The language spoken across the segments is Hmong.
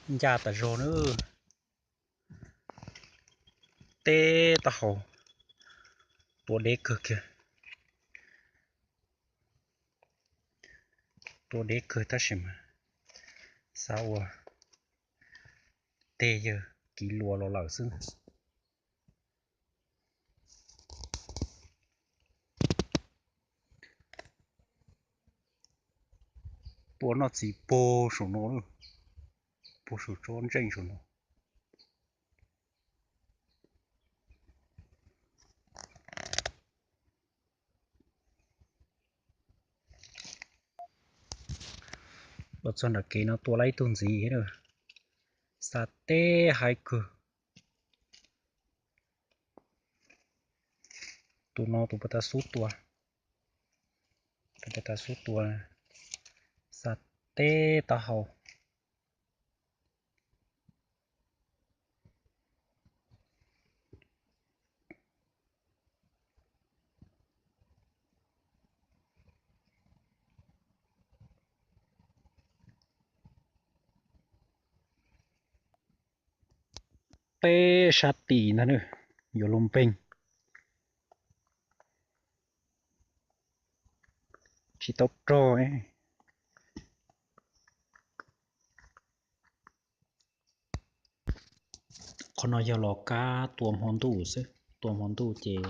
Ncaj tas zog na. Teb taub hau, tua deb kawg kiag. Tua deb kawg tab sis mas xav ua tej yawg kiv luas los lawm xwb. Tua noj txiv puag saum no, puag saum tsob ntseej saum no. Los txog nram kev no tua lawm ib tug ntxiv, xa teb haiv kawg. Tus no tus puag ta xub tua, tus puag ta xub tua, xa teb taub hau. Teb sab tid ntag, yuav luag npeeg. Tsis tau rog. Qhov no yog los kab tua hmo ntuj xwb, tua hmo ntuj ces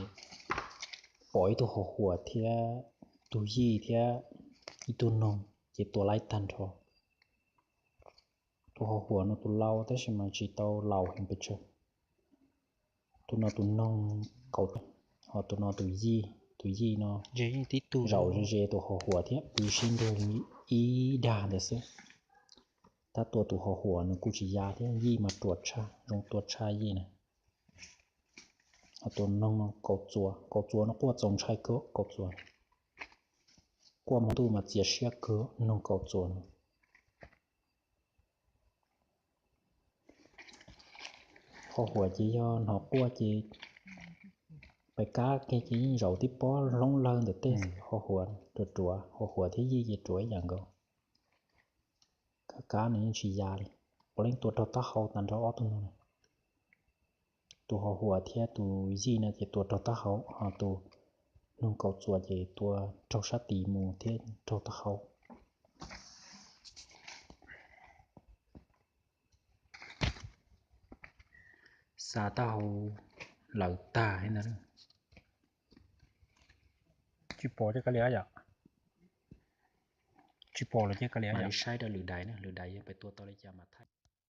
pom ib tug hauv huam thiab tus yij thiab ib tug noog ces tua laib tag nrho. Tus hauv huam no tus laus tab sis mas tsis tau laus heev pes tsawg. Tus no tus noog kaum, ho tus no tus yij, tus yij no zaum ze ze tus hauv huam thiab pw sib nrug ib dag ntawd xwb. Tab tua tus hauv huam nws kuj tsis ya thiab, yij mas ruam tshaj, zoo tua tshaj yij na. Ho tus noog no kaum txuas, kaum txuas no quaj txaus ntshai kawg, kaum txuas. Quaj hmo ntuj mas txias siab kawg noog kaum txuas no. Hauv huam ces yog hnov quaj ces pais kab kiag ces yeej zaum tib pob hloob lawg ntawm tej hauv huam, ruam ruam, hauv huam thiab yij ces ruam ib yam nkaus. Kab kab nws yeej tsis ya li, puav leej tua raug taub hau tag nrho ob tug noog na. Tus hauv huam thiab tus yij no ces tua raug taub hau, ho tus noog kaum txuas ces tua raug sab tid mus thiab raug taub hau. Xa taub hau lawm tag li ntawd. Tsis pom ces kav liam yom. Tsis pom lawm ces kav liam yom. Saib rau lwm daim na, lwm daim yog pais tua tau li cas mas thaij.